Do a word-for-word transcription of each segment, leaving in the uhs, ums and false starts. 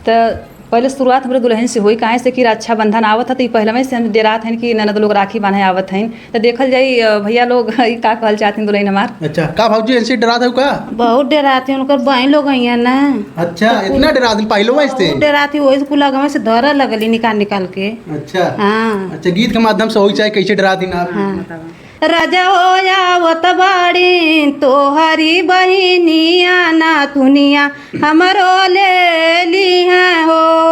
त पहिले शुरुआत हमरे दुलहिन से होई, काहे से कि रक्षाबंधन आवत ह, त ई पहिलवे से हम डेरात हन कि ननद लोग राखी बान्हे आवत हन। त देखल जाई, अ, भइया लोग ई का कहल चाहत हन दुलहिन हमार। अच्छा, का भौजी ऐसे डेरात हउ का? बहुत डेरात हन, उनकर बहिन लोग अइहैं ना। अच्छा, इतना डेरात हन पहिलवे से? बहुत डेरात हन, वही से कुल अगवे से धरे लगली निकाल निकाल के। अच्छा। हाँ। अच्छा, गीत के माध्यम से होई चाहे कैसे डेरात हन आप। हाँ। रजवो आवत बाड़ी तोहरी बहिनिया, नथुनिया हमरो ले लिहैं हो।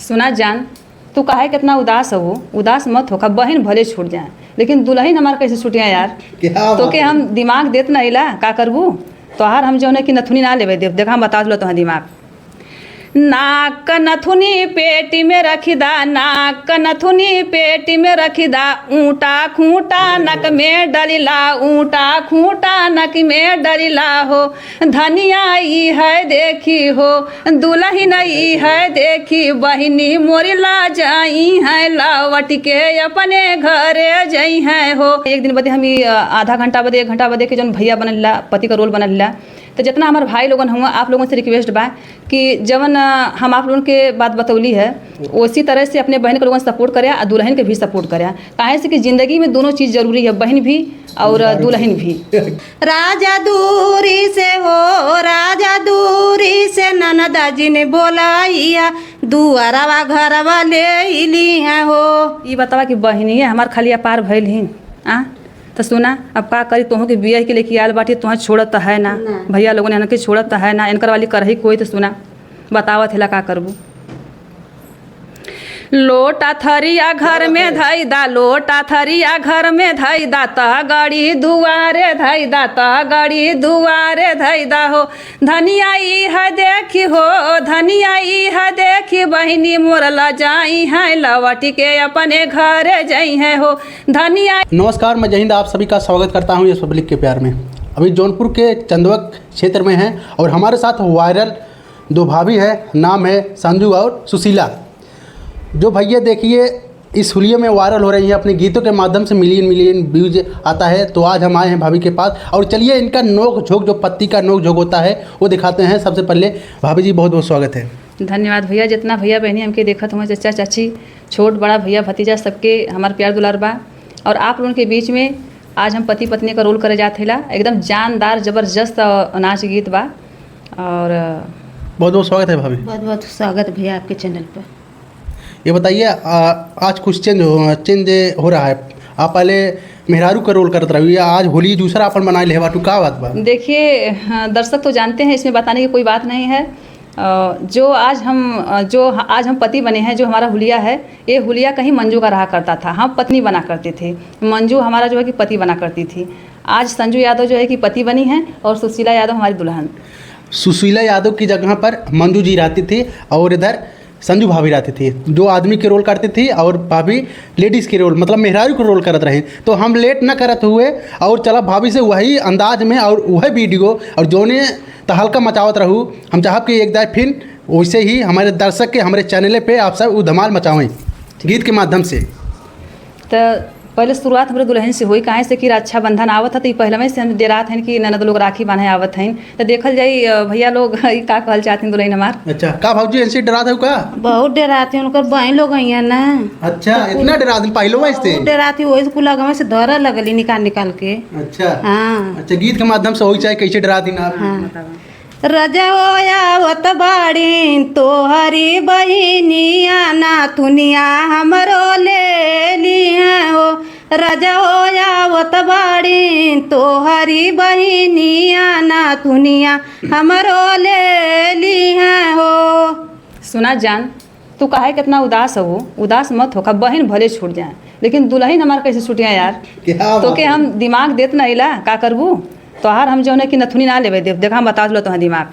सुना जान, तू काहे केतना उदास हो? उदास मत होखा, बहिन भले छूट जाए, लेकिन दुलहिन हमार कैसे छूटिया यार? क्या बात तोके है? हम दिमाग देत ना हिला, का करबू? तोहार हम जौन है कि नथुनी ना लेवे देब। देखा, हम बता दिलो तोहार दिमाग। नाक नथुनी पेटी में रखी दा, नाक नथुनी पेटी में रखी दा, ऊँटा खूँटा नक में डलिला, ऊँटा खूँटा नक में डलिला हो। धनिया ई है देखी हो, दुलहिन ई है देखी, बहिनी मोरी ला जाइहैं, लवटि के अपने घरे जइहैं हो। एक दिन बदे हम ई, अ, आधा घंटा बदे, एक घंटा बदे के जौन भइया बनला, पति का role बनला, त जितना हमार भाई लोगन हुआ, आप लोगन से request बा कि जवन, अ, हम आप लोगन के बात बतौली है, उसी तरह से अपने बहिन के लोगन support करे आ दुलहिन के भी support करे। काहे से कि जिंदगी में दोनों चीज जरूरी है, बहिन भी और दुलहिन भी। राजा दूरी से हो, राजा दूरी से ननदा जी ने बोलाइया, दुआरवा घरवा ले लिहैं हो। ई बतावा कि बहिनिया हमार खाली अपार भइल ही, आ? त सुना, अब का करी, तोहू के बियाह के लेके आयल बाटी, तोहर छोड़त त है ना। ना। भइया लोगन इनके छोड़त त है ना, इनकर वाली करही कोई। त सुना, बतावत हिला का करबू। लोटा थरिया घर में धई दा, लोटा थरिया घर में धई दा, त गड़ी दुआरे धई दा, त गड़ी दुआरे धई दा हो। धनिया ई है देखी हो, धनिया ई है देखी, बहिनी मोर ला जाइहैं, लवटि के अपने घरे जइहैं हो। धनिया। नमस्कार, मैं जय हिंद, आप सभी का स्वागत करता हूं यस पब्लिक के प्यार में। अभी जौनपुर के चंदवा क्षेत्र में हैं और हमारे साथ viral दो भाभी हैं, नाम है संजू और सुशीला। जो भैया देखिए इस हुलिया में viral हो रही हैं, अपने गीतों के माध्यम से million million views आता है। तो आज हम आए हैं भाभी के पास और चलिए इनका नोक झोंक, जो पत्ती का नोक झोंक होता है, वो दिखाते हैं। सबसे पहले भाभी जी, बहुत बहुत स्वागत है। धन्यवाद भैया, जितना भैया बहनी हमके देखत हुए, चचा चाची, छोट बड़ा भैया भतीजा, सबके हमार प्यार दुलार बा। और आप लोगन के बीच में आज हम पति पत्नी का role करे जात हिला, एकदम जानदार जबरदस्त, अ, नाच गीत बा। और, अ, बहुत बहुत स्वागत है भाभी। बहुत बहुत स्वागत भैया आपके channel पर। ये बताइए, आ, आज कुछ change हो, change हो रहा है। आप पहले मेहरारू का role करत रही, आज होली दूसरा अपन बनाए ले बाटू, का बात बा? देखिए, हाँ, दर्शक तो जानते हैं, इसमें बताने की कोई बात नहीं है। अ, जो आज हम, अ, जो ह-, आज हम पति बने हैं, जो हमारा हुलिया है, ये हुलिया कहीं मंजू का रहा करता था, हम पत्नी बना करते थे, मंजू हमारा जो है कि पति बना करती थी। आज संजू यादव जो है कि पति बनी हैं और सुशीला यादव हमारी दुल्हन। सुशीला यादव की जगह पर मंजू जी रहती थी और इधर संजू भाभी रहती थी, जो आदमी के role करती थी और भाभी ladies के role, मतलब मेहरारू के role करत रही। तो हम late न करत हुए और चला भाभी से वही अंदाज में और वही video और जोने तहलका मचावत रहू। हम चाहब कि एक दाए फिर वैसे ही हमारे दर्शक के हमारे channel पे आप सब उ धमाल मचावें गीत के माध्यम से। त पहिले शुरुआत हमरे दुलहिन से होई, काहे से कि रक्षाबंधन आवत ह, त ई पहिलवे से हम डेरात हन कि ननद लोग राखी बान्हे आवत हन। त देखल जाई, अ, भैया लोग ई का कहल चाहत हन दुलहिन हमार। अच्छा, का भौजी ऐसे डेरात हउ का? बहुत डेरात हन, उनकर बहिन लोग अइहैं ना। अच्छा, इतना डेरात हन पहिलवे से? बहुत डेरात हन, वही से कुल अगवे से धरे लगली निकाल निकाल के। अच्छा। हाँ। अच्छा, गीत के माध्यम से होई चाहे कैसे डेरात हन आप? हाँ। रजवो आवत बाड़ीन तोहरी बहिनिया, नाथुनिया हमरो ले लिहैं हो। रजवो आवत बाड़ीन तोहरी बहिनिया, नाथुनिया हमरो ले लिहैं हो। सुना जान, तू काहे केतना उदास हो? उदास मत होखा, बहिन भले छूट जाए, लेकिन दुलहिन हमार कैसे छूटिया यार? क्या बात तोके है? हम दिमाग देत ना हिला, का करबू? तोहार हम जौन है कि नथुनी ना लेवे देब। देखा, हम बता दिलो तोहार दिमाग।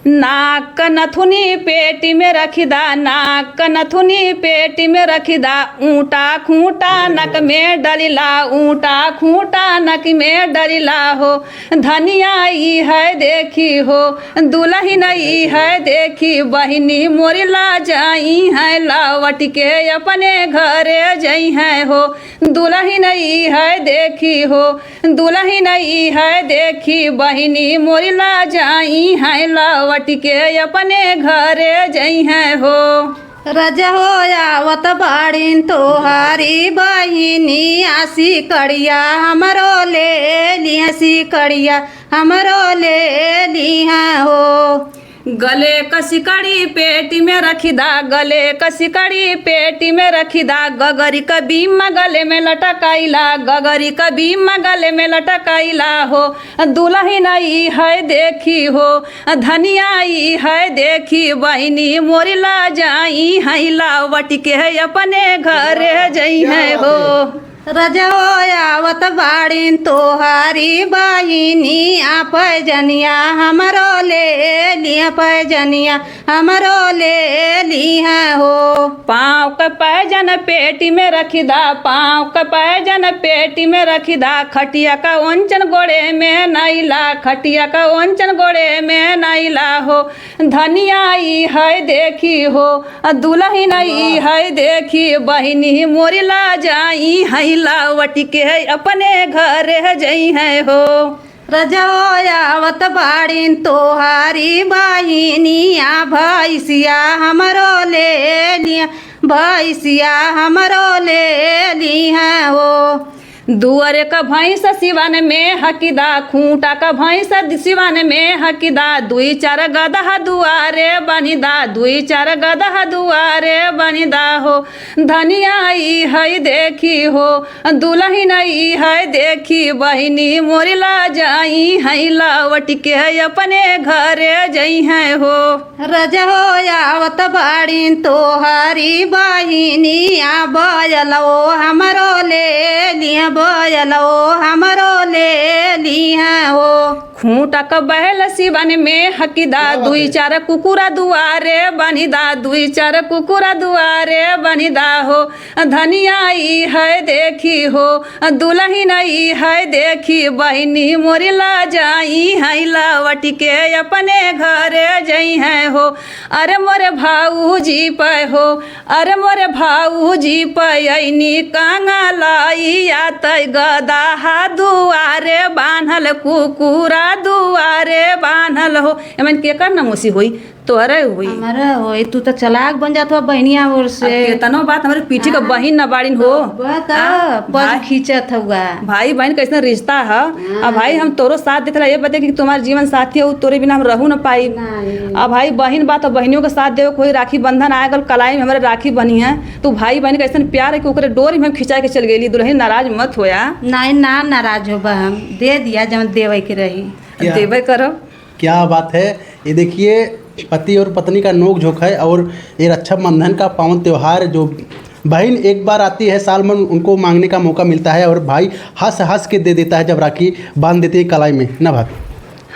नाक नथुनी पेटी में रखी दा, नाक नथुनी पेटी में रखी दा, ऊँटा खूँटा नक में डलिला, ऊँटा खूँटा नक में डलिला हो। धनिया ई है देखी हो, दुलहिन ई है देखी, बहिनी मोरी ला जाइहैं, लवटि के अपने घरे जइहैं हो। दुलहिन ई है देखी हो, दुलहिन ई है देखी, बहिनी मोरी ला जाइहैं, लव लौटि के अपने घरे जइहैं हो। रजहो आवत बाड़िन तोहारी बहिनी, आसी कड़िया हमरो ले लिहैं, आसी कड़िया हमरो ले लिहैं हो। गले क सिकड़ी पेटी में रखि दा, गले क सिकड़ी पेटी में रखि दा, गगरी क बीम गले में लटकाइला, गगरी क बीम गले में लटकाइला हो। दुलहिन अइहैं देखी हो, धनिया अइहैं देखी, बहिनी मोरी लजाइहैं, लौटि के अपने घरे जइहैं हो। रजहो आवत बाड़िन तोहारी बहिनी, आ पैजनिया हमरो ले लिहैं, पैजनिया हमरो ले लिहैं हो। पाँव क पैजन पेटी में रखि दा, पाँव क पैजन पेटी में रखि दा, खटिया क ओंचन गोड़े में नइला, खटिया क ओंचन गोड़े में नइला हो। धनिया अइहैं देखी हो, दुलहिन अइहैं देखी, बहिनी मोरी लजाइहैं, लौटि के अपने घरे जइहैं हो। रजहो आवत बाड़िन तोहारी बहिनी, आ भैंसिया हमरो ले लिहैं, भैंसिया हमरो ले लिहैं हो। दुआरे क भैंस सिवान में हकि दा, खूँटा क भैंस सिवान में हकि दा, दुइ चार गदहा दुआरे बन्हि दा, दुइ चार गदहा दुआरे बन्हि दा हो। धनिया अइहैं देखी हो, दुलहिन अइहैं देखी, बहिनी मोरी लजाइहैं, लौटि के अपने घरे जइहैं हो। रजहो आवत बाड़िन तोहारी बहिनी, आ बयलवो हमरो ले लिहैं, बयलवो हमरो ले लिहैं हो। खूँटा क बैल सिवान में हकि दा, क्या बात दुइ है? चार कुकुरा दुआरे बन्हि दा, दुइ चार कुकुरा दुआरे बन्हि दा हो। धनिया अइहैं देखी हो, दुलहिन अइहैं देखी, बहिनी मोरी लजाइहैं, लौटि के अपने घरे जइहैं हो। अरे मोरे भौजी पै हो, अरे मोरे भौजी पै अइनी कंगलइया, तै गदहा दुआरे बान्हल, कुकुरा दुआरे बान्हल हो। एमन केकर नमोसी होई? तोहरे होई। हमारा होई, तू तो चालाक बन जात हो बहिनिया ओर से। अब केतनो बात, हमरे पीठी क हाँ। बहिन न बाड़िन हो। बा त आ, पज भाई, खींचत हुआ। भाई बहिन कैसन रिश्ता ह। हाँ। अब भाई हम तोरो साथ देत रहा, ये बते कि तुम्हार जीवन साथी हो, तोरे बिना हम रहू न पाई। नहीं। अब भाई बहिन बा तो बहिनियों के साथ देवे कोई, राखी बंधन आए गल, कलाई में हमरे राखी बन्हिहैं, तो भाई बहिन कैसन प्यार है कि ओकरे डोरी में हम खिंचाए के चल गइली। दुलहिन नाराज मत होया। नहीं, ना नाराज होबा, हम दे दिया जवन देवे के रही। क्या? देवे करब। क्या बात है। ये देखिए, पति और पत्नी का नोक झोंक है और ये रक्षाबंधन का पावन त्योहार, जो बहन एक बार आती है साल में, उनको मांगने का मौका मिलता है और भाई हंस हंस के दे देता है जब राखी बांध देती है कलाई में, ना भाभी?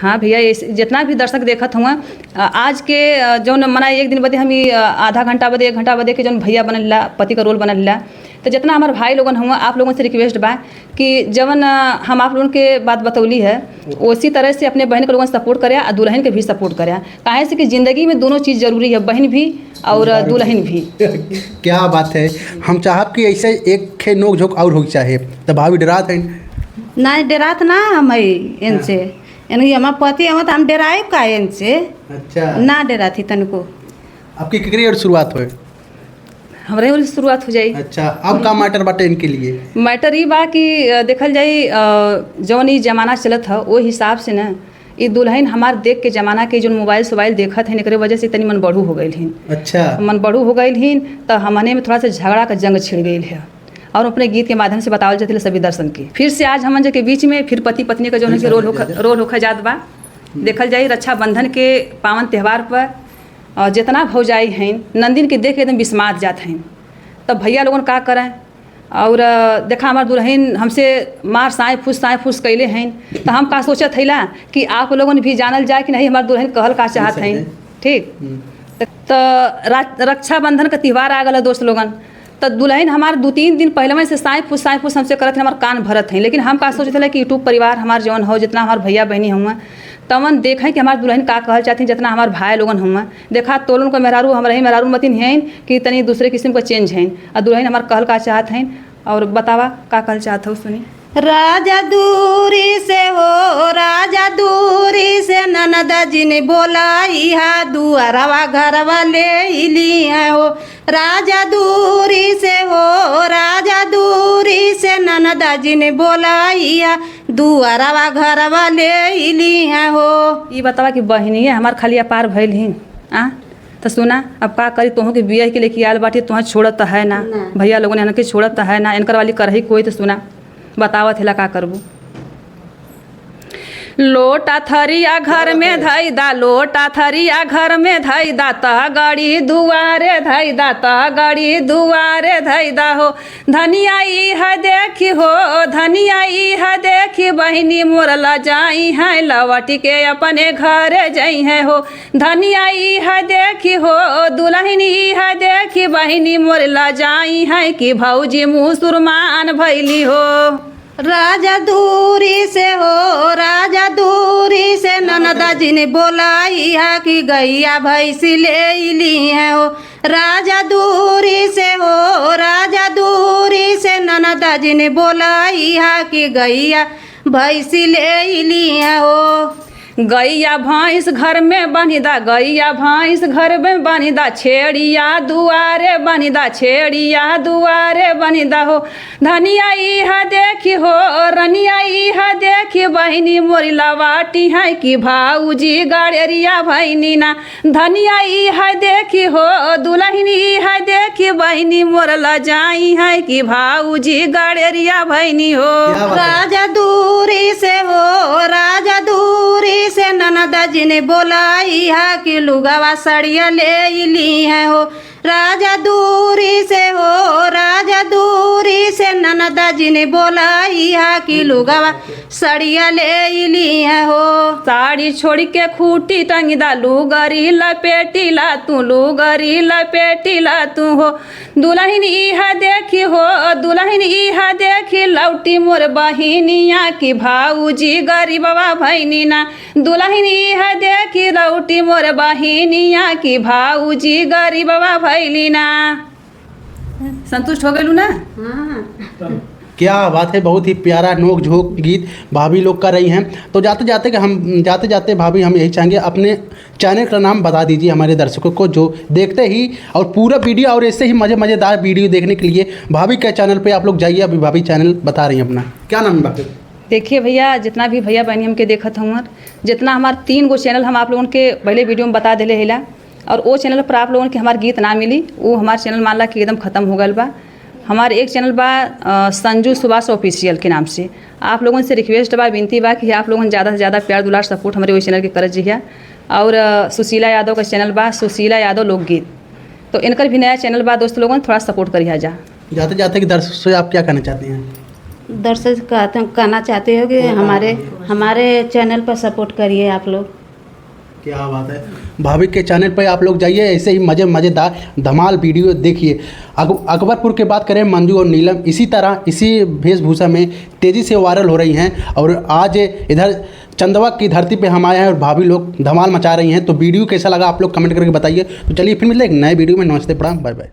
हाँ भैया, ये जितना भी दर्शक देखत हुआ, अ, आज के, अ, जौन मना एक दिन बदे हम ई, अ, आधा घंटा बदे, एक घंटा बदे के जौन भैया बनल ला, पति का रोल बनल ला, तो जितना हमार भाई लोगन हुआ, आप लोगन से रिक्वेस्ट बा कि जवन, अ, हम आप लोगन के बात बतौली है, उसी तरह से अपने बहन के लोगन सपोर्ट करे आ दुलहिन के भी सपोर्ट करे। काहे से कि जिंदगी में दोनों चीज जरूरी है, बहन भी और दुलहिन भी। क्या बात है। हम चाहब कि ऐसे एक खे नोक झोंक और होई चाहे, तो भाभी डरात हैं? नहीं, डरात ना हम है इनसे। हाँ। यानी कि हमार पति हम, तो हम डराए का इनसे? अच्छा। ना डरात ही तनको। आपकी केकरे और शुरुआत होए? हमरे ओर से शुरुआत हो जाई। अच्छा, अब का मैटर बाटे इनके लिए? मैटर ई बा कि, अ, देखल जाई, अ, जौन ई जमाना चलत ह, ओ हिसाब से न, ई दुलहिन हमार देख के जमाना के जौन मोबाइल सोबाइल देखत हइन, एकरे वजह से तनी मन बढ़ू हो गइल हिन। अच्छा। मन बढ़ू हो गइल हिन, त हमने में थोड़ा सा झगड़ा का जंग छिड़ गइल है। और अपने गीत के माध्यम से बतावल चाहते सभी दर्शन के। फिर से आज हमन जे के बीच में फिर पति पत्नी का जौन है कि रोल होख-, रोल होखे जात बा। हम्म। देखल जाई रक्षाबंधन के पावन त्योहार पर और जितना भौजाई हैं, नंदिन के देख के एकदम बिस्मात जात हैं। तब भैया लोगन का करें? और, अ, देखा, हमार दुलहिन हमसे मार साए फूस, साए फूस कैले हैं, तो हम का सोचत हैला कि आप लोगन भी जानल जाए कि नहीं, हमार दुलहिन कहल का चाहत हैं। ठीक। हम्म। त, त रा-, रक्षाबंधन का त्योहार आ गल है, दोस्त लोगन। त दुलहिन हमार दू तीन दिन पहलवे से साए फूस, साए फूस हमसे करत हैं, हमार कान भरत हैं। लेकिन हम का सोचत हला कि YouTube परिवार हमार जौन हो, जितना हमार भैया बहिनी हुआ, तवन देखें कि हमार दुलहिन का कहल चाहत हैं, जितना हमार भाई लोगन हुआ। देखा, तोलन को मेहरारू, हमरे ही मेहरारू मतिन हैं कि तनी दूसरे किस्म का चेंज हैं। आ दुलहिन हमार कहल का चाहत हैं, और बतावा का कहल चाहत हो, सुनी। राजा दूरी से हो, राजा दूरी से, ननद जिन बोलाइहा, दुआरवा घरवा ले इली है हो। राजा दूरी से हो, राजा दूरी से, ननद जिन बोलाइहा, दुआरवा घरवा ले इली है हो। ई बतावा कि बहिनिये हमार खाली अपार भइल ही, आ? त सुना, अब का करी, तोहू के बियाह के लेके आयल बाटी, तोहे छोड़त त है ना, ना। भइया लोगन इनके छोड़त त है ना, इनकर वाली करही कोई, त सुना, बतावत हिला का करबू। लोटा थरिया घर में धइदा, लोटा थरिया घर में धइदा, त गड़ी दुआरे धइदा, त गड़ी दुआरे धइदा हो। धनिया इह देखी हो, धनिया इह देखी, बहिनी मोर लजाइहैं, लवटि के अपने घरे जइहैं हो। धनिया इह देखी हो, दुलहिन इह देखी, बहिनी मोर लजाइहैं, कि भौजी मुसुरमान भइली हो। राजा दूरी से हो, राजा दूरी से, ननद जिन बोलाइहा, कि गइया भइँसी ले इली है हो। राजा दूरी से हो, राजा दूरी से, ननद जिन बोलाइहा, कि गइया भइँसी ले इली है हो। गइया भइँस घर में बनिदा, गइया भइँस घर में बनिदा, छेड़िया दुआरे बनिदा, छेड़िया दुआरे बनिदा हो। धनिया इह देखी हो, रनिया इह देखी, बहिनी मोरी लवाटिहैं, कि भाउजी गड़ेरिया भइनी ना। धनिया इह देखी हो, दुलहिन इह देखी, बहिनी मोर लजाइहैं, कि भाउजी गड़ेरिया भइनी हो। क्या बात है। राजा दूरी से हो, राजा दूरी से, ननद जिन बोलाइहा, कि लुगवा सड़िया ले इली है हो। राजा दूरी से हो, राजा दूरी से, ननद जिन बोलाइहा, कि लुगवा सड़िया ले इली है हो। साड़ी छोड़ि के खूँटी टंगिदा, लुगरी लपेटिला तू, लुगरी लपेटिला तू हो। दुलहिन इह देखी हो, दुलहिन इह देखी, लौटी मोर बहिनिया, कि भाउजी गरीबवा भइनी ना। दुलहिन इह देखी, लौटी मोर बहिनिया, कि भाउजी गरीबवा भइली ना। संतुष्ट हो गइलू ना? हाँ। क्या बात है, बहुत ही प्यारा नोक झोंक गीत भाभी लोग कर रही हैं। तो जाते जाते कि हम, जाते जाते भाभी, हम यही चाहेंगे, अपने चैनल का नाम बता दीजिए हमारे दर्शकों को, जो देखते ही और पूरा वीडियो और ऐसे ही मज़े, मज़ेदार वीडियो देखने के लिए भाभी के चैनल पे आप लोग जाइए। अभी भाभी चैनल बता रही हैं अपना, क्या नाम है भाभी? देखिए भइया, जितना भी भइया बहिनी हमके देखत हउवन, जितना हमार तीन गो चैनल हम आप लोगन के पहले वीडियो में बता देले हइला, और वो चैनल पर आप लोगन के हमार गीत ना मिली, वो हमार चैनल मान ला कि एकदम खतम हो गइल बा। हमार एक चैनल बा, अ, संजू सुभाष ऑफिशियल के नाम से। आप लोगन से रिक्वेस्ट बा, विनती बा कि आप लोगन ज़्यादा से ज़्यादा प्यार दुलार सपोर्ट हमरे वही चैनल के करत जइहा। और, अ, सुशीला यादव का चैनल बा, सुशीला यादव लोकगीत। तो इनकर भी नया चैनल बा दोस्त लोगन, थोड़ा सपोर्ट करिहा जा। जाते जाते कि दर्शक से आप क्या कहना चाहते हैं? दर्शक कहते, कहना चाहते हो कि हमारे, हमारे चैनल पर सपोर्ट करिए आप लोग। क्या बात है। भाभी के चैनल पे आप लोग जाइए, ऐसे ही मज़े, मज़ेदार धमाल वीडियो देखिए। अक-, अकबरपुर की बात करें, मंजू और नीलम इसी तरह, इसी वेशभूषा में तेज़ी से वायरल हो रही हैं और आज इधर चंदवा की धरती पे हम आए हैं और भाभी लोग धमाल मचा रही हैं। तो वीडियो कैसा लगा आप लोग कमेंट करके बताइए। तो चलिए फिर मिलते हैं एक नए वीडियो में। नमस्ते, प्रणाम, बाय बाय।